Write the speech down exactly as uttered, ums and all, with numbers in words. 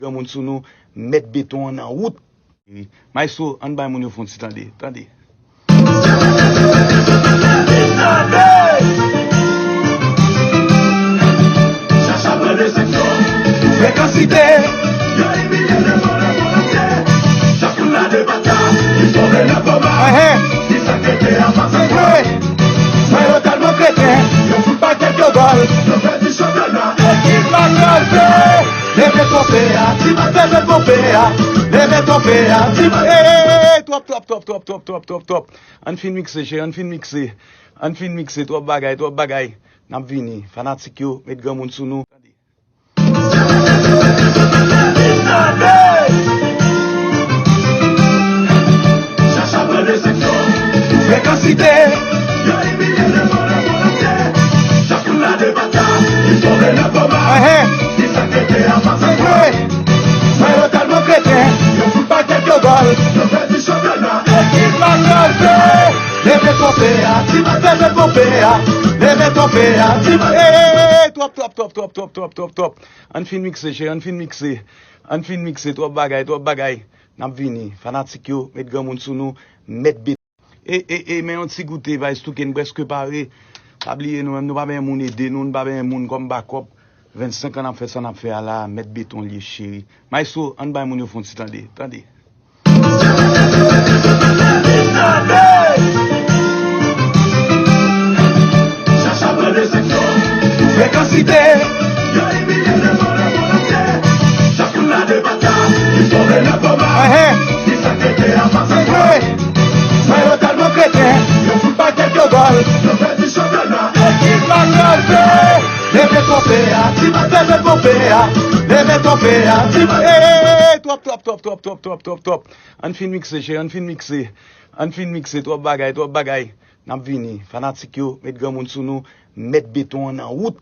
Granmoun sou nou, met beton an nan wout. Maestro, ann bay moun yo fè yon ti tande. Tande. Frekansite. Yo imilye le vòlè volonte. Chak moun la de bata, li tonbe nan koma. Ki sa k rete a pase vre. Frè yo tèlman kreten, yo fout pakèt yo gòl. Yo pèdi chanpyona, ekip la kraze. Leve twofe a, ti bat, leve twofe a. Leve twofe a, ti bat. Hey, hey, hey, hey, twòp, twòp, twòp. Ann fin mikse, cheri, ann fin mikse. Ann fin mikse, twòp bagay, twòp bagay. N ap vini. Fanatik yo, met granmoun sou nou. Frekansite. Yo imilye le vòlè volonte. Chak moun la de bata, li tonbe nan koma. Ki sa k rete a pase vre. Frè yo tèlman kreten, yo fout pakèt yo gòl. Yo pèdi chanpyona, ekip la kraze. Leve twofe a, ti bat, leve twofe a. Leve twofe a, ti bat. Hey, hey, hey, hey, twòp, twòp, twòp. Ann fin mikse, cheri, ann fin mikse. Ann fin mikse, twòp bagay, twòp bagay. N ap vini. Fanatik yo, met granmoun sou nou, met beton. E, e, e, men yon ti goute, Vice Touken prèske pare. Pa bliye nou menm, nou pa benyen moun ede nou, nou pa benyen moun kòm bakòp. Vennsenk an n ap fè sa n ap fè a la, met beton l ye, cheri. Maestro, ann bay moun yo fè yon ti tande. Tande. Frekansite. Yo imilye le vòlè volonte. Chak moun la de bata, li tonbe nan koma. Ki sa k rete a pase vre. Frè yo tèlman kreten, yo fout pakèt yo gòl. Yo pèdi chanpyona, ekip la kraze. Leve twofe a, ti bat, leve twofe a. Leve twofe a, ti bat. Hey, hey, hey, hey, twòp, twòp, twòp. Ann fin mikse, cheri, ann fin mikse. Ann fin mikse, twòp bagay, twòp bagay. N ap vini. Fanatik yo, met granmoun sou nou, met beton an nan wout.